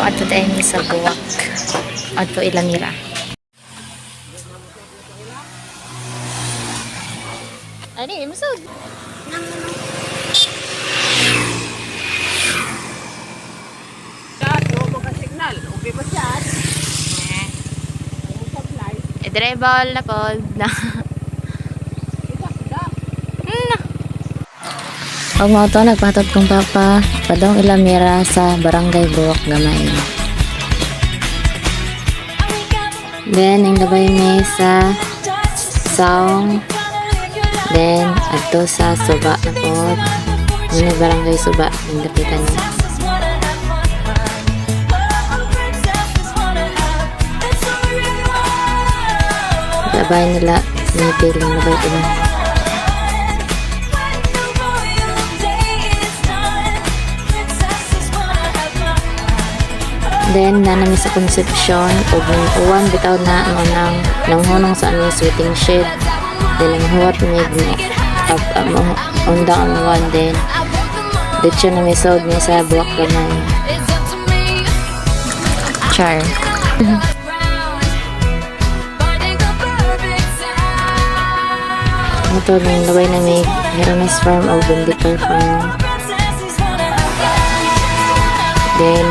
Moadto dahil mi sa Boac. Adto ila Mira. Ani, musod. Signal. Okay ba siya? Supply. I-dribble na po. Na. Og mao to nagpatod kong papa padong ila Mira sa Barangay Boac Gamay. Then ang labay mi sa Saong. Then adto sa Suba na pod. Muna Barangay Suba ang dapitan niya. Labay nila middle ang labay ila. Then, nanami sa Concepcion, ug uwan bitaw na mo nang nanghunong sa aming sweating shed. Then, ang huwat mig up, undang ang uwan then dito na may sold mi sa Boac Gamay. Char. Ito, nang labay na may Herones Farm o Bendicor Farm. Then,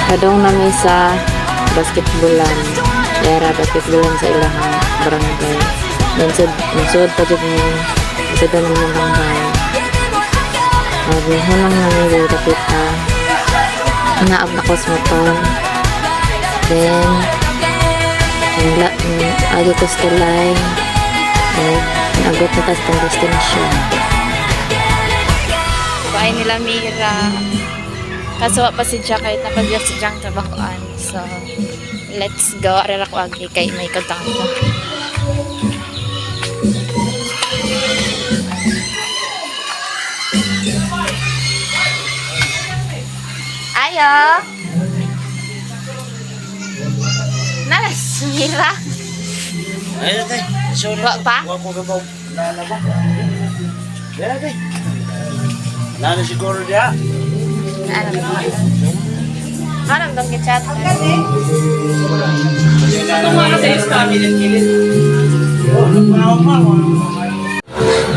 padong nami sa basketballan. Yara, basketballan sa ilahang barangay. Then, sud pa jud mi. Sud na naman barangay. Maghunong nami dito kita. Naab na ko sa motor. Then, ang agi ko sa tulay. Then, naabot na tas tong destination. Bahay nila Mira. Kaso wa pa si Jack kahit napadyak si Jack trabahoan. So, let's go. Arara ko agi kay may kantang ko. Ayo! Nas, Mira. Ay, tay. Sorry. Wa pa? Wa ko gabaw. Lala ba? Dara, tay. Lala siguro dia. Ano ba? Anong dong chat?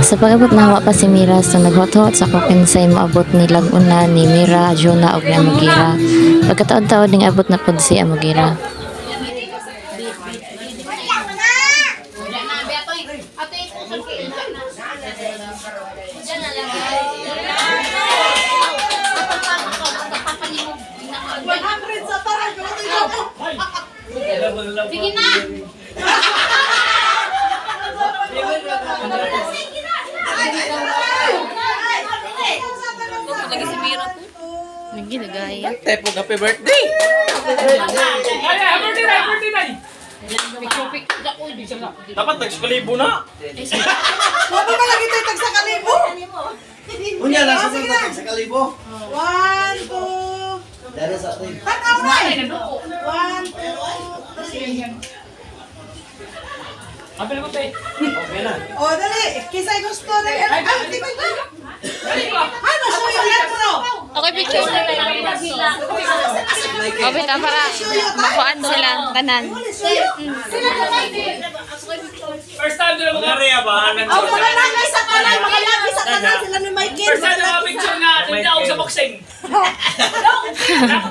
Sa pag-abot na hawa pa si Mira sa naghothot sa kukinsay moabot ni Laguna ni Mira, Jonah ug ni Amogira. Pagkataod-taod ning abot na pod si Amogira. Sige na! Naginagaya. Tepo, happy birthday. Ay, happy birthday, happy birthday, tay! Dapat nagskalibo na. Wala ba lagi tayo tag sa kalibo? Unya nasa sa tag sa kalibo. One, two, Dara sa atin. tanaw na! One, two, three. Happy na tay. Okay na. O, dali. Kisay gusto. Dali. Ay, di ba? Ano, show you lang mo, no? Okay, picture. Okay, ta para makuan sila tanan. Show you. First time doon mga Oh, mga lagi sa tanan, mga lagi sa tanan. Sila ni Michael. First time na mga picture nga nandiyan ako sa boxing.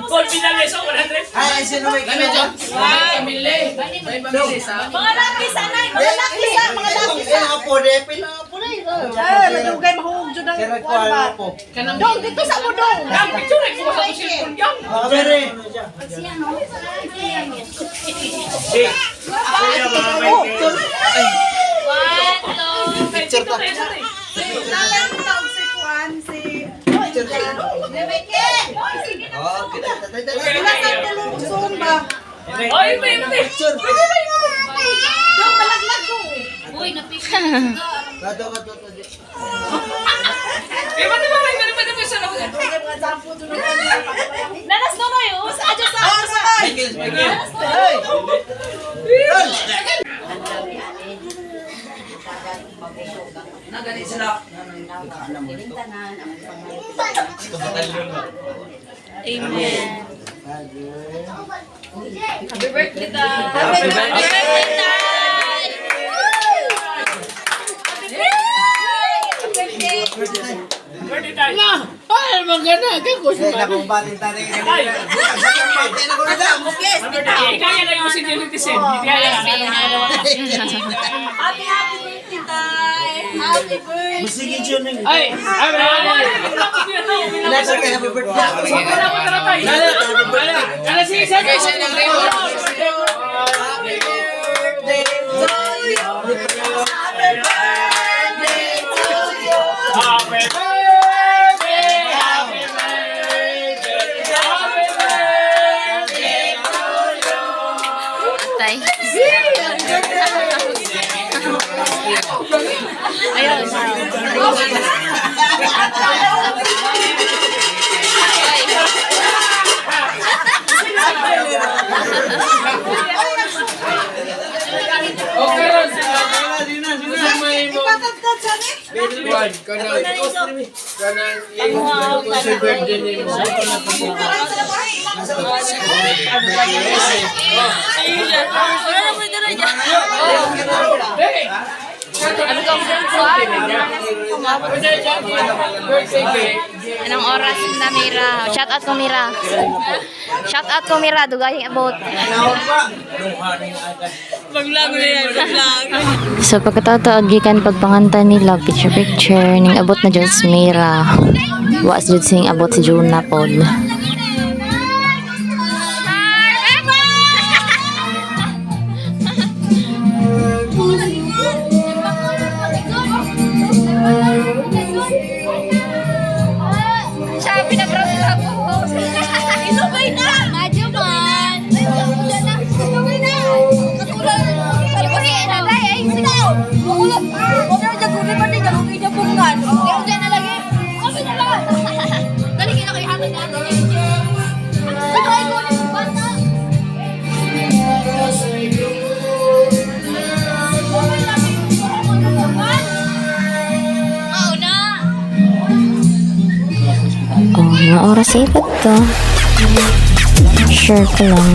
Gold medal so 100. Ay, ay sino may kilo? Mga lagi sa nay, mga lagi sa, mga lagi sa. Pila po, de, pila po de. Ay, madugay mahuog jud ang Sira ko kuwan ba? po. Dong, dito sa mo dong. Ang picture ay kuha sa cellphone yang. Mga bere. Picture ta. Nalang taog si kuwan si Picture ta. Oh, kita tatay tatay. Wala sa tulong ba? Ay, may may. Picture. Dong, malaglag dong. Kato kato kato. Eh, ba't ba may ganun pa din sa loob? Nanas no no yun! Sa adyo sa Oh, sabay. Michael, Michael. Hey. Run. Nagani sila. Amen. Father. Happy birthday, Tay. Happy birthday, Tay! Birthday, Tay. Ay, maganda. Kako Eh, nakumbatin tayo. Tay. Yes, Hindi kaya lang yung senior citizen. Hindi kaya lang. Happy, happy birthday, Tay! Happy birthday! Musige dyan eh. Ay, ay, ay, ay. Nasa kaya happy birthday. Ala, sige, sige. Happy birthday to you. Happy birthday to you! Happy birthday! Happy birthday! Happy birthday to you! Tay. Ayun. Okay, ron. Sila may mo. Ipatagtad sa ni? One, kanang, kanang, yung sa birthday ni mo. Hey! Birthday cake. Anong oras na, Mira? Shout out ko, Mira. Shout out ko, Mira. Dugayang abot. So pagkatataog gikan pagpanganta nila picture picture ning abot na jud si Mira. Wa jud sing abot si Juna pod. Siya, pinaproud ako. Ilugay na! Madyo man! Ilugay na! Katulad! Ay, sige! Makulot! Huwag na dyan, pa din, jagurin niya pungan. Huwag dyan na lagi. Kami na lang! Dali, kinakaihatan natin. Sakay ko na yung bata. Oo na! Oh, mga oras sa ipat to. Sure ko lang.